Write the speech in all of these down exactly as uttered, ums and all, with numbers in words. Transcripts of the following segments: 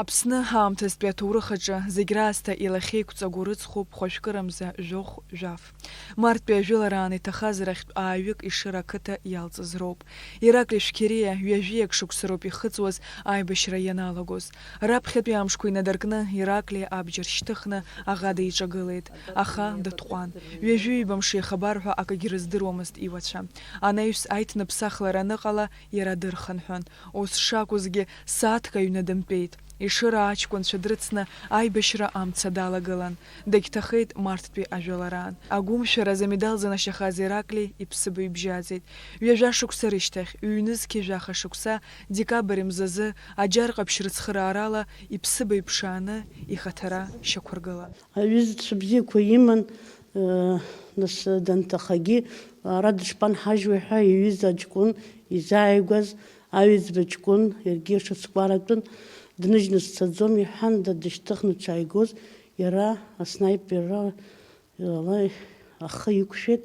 Аԥсны аамҭазтәи аҭоурых аҿы зегь раасҭа илахьеиқәҵагоу рыцхәуп хәажәкырамза жәохә-жәаф. Марттәи ажәылараан иҭахаз рахьтә ааҩык Ешыра ақыҭа иалҵыз роуп. Ираклиа Шәқьериа ҩажәиак шықәса роуп ихыҵуаз аибашьра ианалагоз. Раԥхьатәи амшқәа инадыркны Ираклиа абџьар шьҭыхны аӷа деиҿагылеит, аха дытҟәан. Ҩажәи ҩба мшы ихабар ҳәа акгьы рыздыруамызт иуацәа. Анаҩс аиҭныԥсахлара аныҟала, иара дырхынҳәын. Ус шакәызгьы, сааҭк аҩны дымтәеит. Ешыра аҷкәынцәа дрыцны аибашьра амца далагылан. Дагьҭахеит марттәи ажәылараан. Агәымшәаразы амедал занашьахаз Ираклиа иԥсыбаҩ бжьаӡит. Ҩажәа шықәса рышьҭахь, ҩнызқьи жәаха шықәса, декабрь мзазы, аџьар ҟаԥшь рыцхыраарала иԥсыбаҩ ԥшааны ихаҭара шьақәыргылан. Аҩызцәа бзиақәа иман, э, нас данҭахагьы, ара дышԥанҳажьуеи ҳәа иҩыза аҷкәын изааигәаз аҩӡба ҷкәын, иаргьы шацкәаратәын, дныжьны сцаӡом иҳәан, да дышьҭыхны дшааигоз, иара аснаиперра, ала ахы иқәшәеит.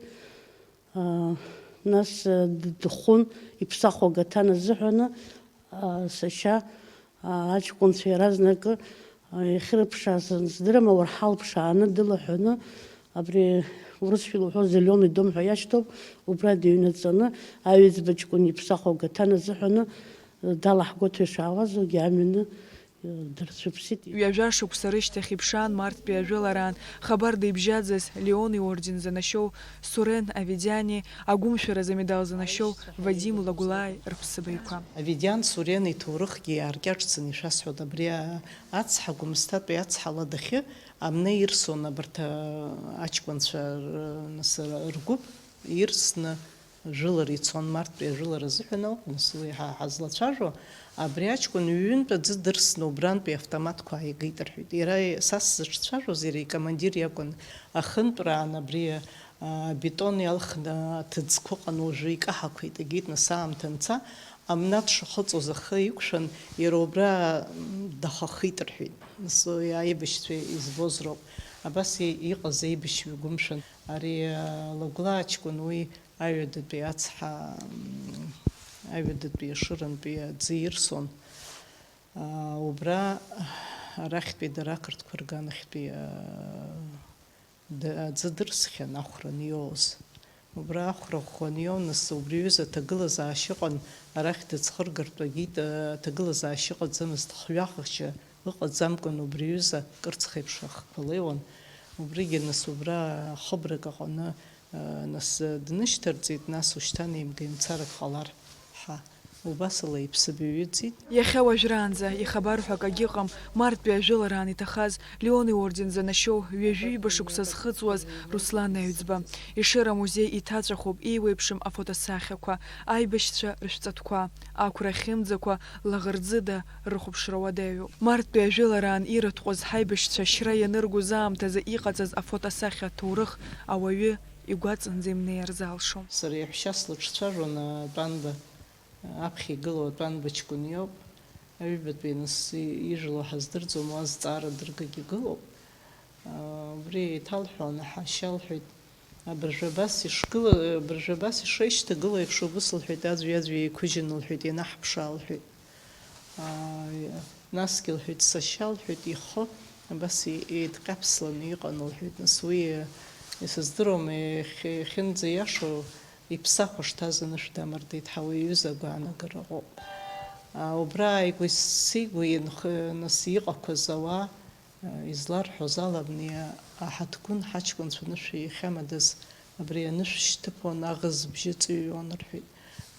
Нас, э, д-, дыхәын, иԥсахәага ҭан азыҳәаны, а, сашьа, а, аҷкәынцәа иаразнакы, а, иахьырԥшааз здырам, ауарҳал ԥшааны дылаҳәаны, абри урысшәа илҳәо Зелёный дом ҳәа иашьҭоуп, убра дыҩнаҵаны, аҩӡба ҷкәын иԥсахәага ҭан азыҳәаны, э, далаҳгоит ҳәа ишаауаз, уигьы амҩаны дырцәыԥсит. Ҩажәа шықәса рышьҭахь иԥшаан марттәи ажәылараан хабар дибжьаӡыз Леон иорден занашьоу Сурен Аведиани, агәымшәаразы амедал занашьоу Вадим Лагәлааи рыԥсыбаҩқәа. Аведиан Сурен иҭоурыхгьы иааркьаҿӡаны ишәасҳәоит, абри ацҳа, Гәымсҭатәи ацҳа ладахьы амны ирсон абарҭ, а, аҷкәынцәа р-, нас р-, ргәыԥ ирсны, Жәылара ицон, марттәи ажәылара азыҳәан ауп, нас уи ҳа ҳазлацәажәо, абри аҷкәын ҩынтә аӡы дырсны убрантәи автоматқәа ааигеит рҳәеит. Иара, са сзыҿцәажәоз, иара икомандир иакәын, ахынтәраан абри, а, абетон иалхны аҭыӡқәа ыҟан, уажәы икаҳақәеит, егеит, нас аамҭа анца, амнаҭ шахыҵуаз ахы иқәшәан, иара убра, м, дахахеит рҳәеит. Нас уи аибашьцәа избоз роуп. Абас и-, иҟаз аибашьҩы гәымшәан. Ари, а, Лагәлаа аҷкәын уи Аҩадатәи ацҳа, м, аҩадатәи ашырантәи аӡы ирсон. Аа, убра арахьтәи дара ақырҭқәа рганахьтәи, аа, д-, аӡы дырсхьан ахәра аниоуз. Убра ахәра ӷәӷәа аниоу, нас убри аҩыза аҭагылазаашьа ыҟан, арахь дыӡхыргартә агьит, аҭагылазаашьа ыҟаӡамызт, хҩахашьа ыҟаӡамкәан, убри аҩыза кырцх еиԥш ахқәа леиуан. Убригьы, нас, убра хыбрак аҟны Нас днышьҭарҵеит, нас ушьҭа неимгаҩымцарак ҟалар ҳәа. Убасала иԥсыбаҩ иҵит. Иахьа уажәраанӡа ихабар ҳәа акагьы ыҟам, марттәи ажәылараан иҭахаз, Леон иорден занашьоу, ҩажәи ҩба шықәса зхыҵуаз Руслан Аҩӡба. Ешыра амузеи иҭаҵәахуп еиуеиԥшым афотосахьақәа, аибашьцәа рышәҵатәқәа, ақәра ахьымӡақәа, лаӷырӡыда рыхәаԥшра уадаҩуп. Марттәи ажәылараан ирыҭҟәаз ҳаибашьцәа ашьра ианыргоз аамҭазы иҟаҵаз афотосахьа аҭоурых ауаҩы игәаҵанӡа имнеир залшом. Сара иаҳәшьа слыҿцәажәон атәанба, аԥхьа игылоу атәанба ҷкәын иоуп. Аҩбатәи аныс ижәлоу ҳаздырӡом, уа зҵаара дыргагь игылоуп. Убри еиҭалҳәон, ҳашьа лҳәеит, абыржәы абас ишгыла-, абыржәы абас ишеишьҭагылоу еиԥш убыс лҳәеит, аӡәи-аӡәи еиқәыжьын лҳәеит, ианаҳԥшаа лҳәеит. Аа, насгьы лҳәеит, сашьа лҳәеит, ихы абас и-, еидҟьаԥсланы иҟан лҳәеит, нас уи, исыздыруам, иахь-, иахьынӡаиашоу иԥсахәа шҭаз анышә дамырдеит ҳәа уи аҩыза агәаанагара ыҟоуп. Аа, убра ааигәа сигәа инх-, нас иҟақәаз ауаа, изларҳәоз ала, абни аҳаҭгәын ҳаҷкәынцәа анышә иахьамадаз, абри анышә шьҭыԥуан, аӷызбжьы ҵыҩуан рҳәеит.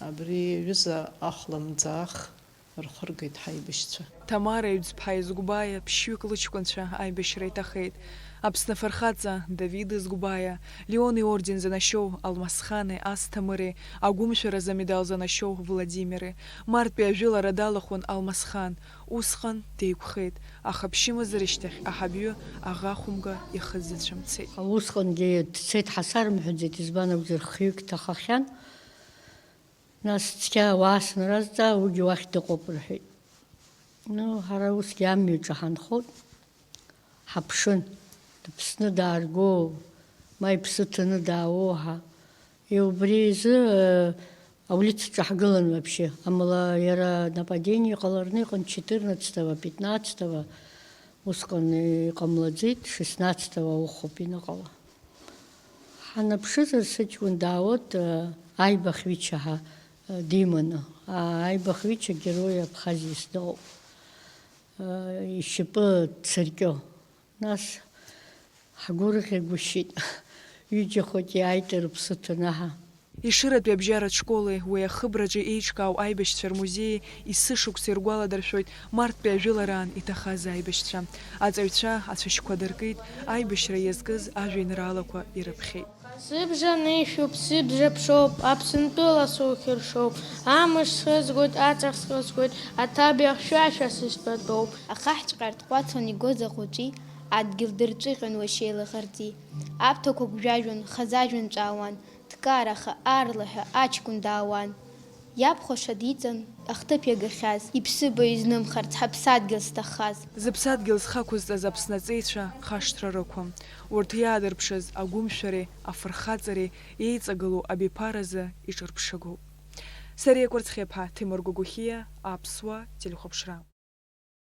Абри аҩыза ахәламӡаах рхыргеит ҳаибашьцәа. Ҭамара Ҩӡԥҳа Езгәбаиа ԥшьҩык лыҷкәынцәа аибашьра иҭахеит. Аԥсны афырхаҵа Давид Езгәбаиа, Леон иорден занашьоу Алмасхани Асҭамыри, агәымшәаразы амедал занашьоу Владимири. Марттәи ажәылара далахәын Алмасхан. Усҟан деиқәхеит, аха ԥшьымаза рышьҭахь аҳабҩы аӷа хәымга ихы дзыцәымцеит. Усҟангьы дцеит ҳәа сарымҳәаӡеит, избан акәзар, хҩык ҭахахьан. Нас цқьа ауаа санразҵаа, уигьы уахь дыҟоуп рҳәеит. Ну, ҳара усгьы амҩаҿы ҳанхоит, ҳаԥшын, дыԥсны дааргоу, ма иԥсы ҭаны даауоу ҳәа. Убри изы, э, Аулицаҿы ҳгылан вообще. Амала иара нападение ҟаларны иҟан четырнадцатого, пятнадцатого, усҟан иҟамлаӡеит, шестнадцатого ухуп иныҟала. Ҳанаԥшызар, сыҷкәын даауеит, э, Аиба Хвича ҳәа, э, диманы. А, Аиба Хвича Герой Абхазии дыҟоуп. Э, ишьапы цыркьо. Нас ҳгәырӷьагәышьеит. Ҩыџьа хәыҷ иааит рыԥсы ҭанаҳа. Ешыратәи абжьаратә школи уи ахыбраҿы еиҿкаау аибашьцәа рмузеии есышықәса иргәаладыршәоит марттәи ажәылараан иҭахаз аибашьцәа. Аҵаҩцәа ацәашьқәа дыркит аибашьра иазкыз ажәеинраалақәа ирыԥхьеит. Сыбжа нишәуп, сыбжа ԥшоуп, Аԥсынтәыла сухьыршоуп, амш схызгоит, аҵых схызгоит, аҭабиа хьшәашәа сыстәатәоуп. Ахаҳәҵәҟьа ртҟәацуан игоз аҟәыҵәи, адгьыл дырҿыҟьон уашьеи лаӷырӡи. Аԥҭақәа гәжәажәон, хазы ажәҩан ҿаауан, дкараха, аарлаҳәа аҷкәын даауан. Иабхәаша диҵан, ахҭыԥ иагахьаз, иԥсыбаҩ изнымхарц, ҳаԥсадгьыл зҭаххаз. Зыԥсадгьыл зхы ақәызҵаз Аԥсны аҵеицәа хашҭра рықәым. Урҭ иаадырԥшыз агәымшәареи афырхаҵареи еиҵагылоу абиԥаразы иҿырԥшыгоуп. Сариа Кәарцхиаԥҳа, Ҭемыр Гогохиа, Аԥсуа телехәаԥшра.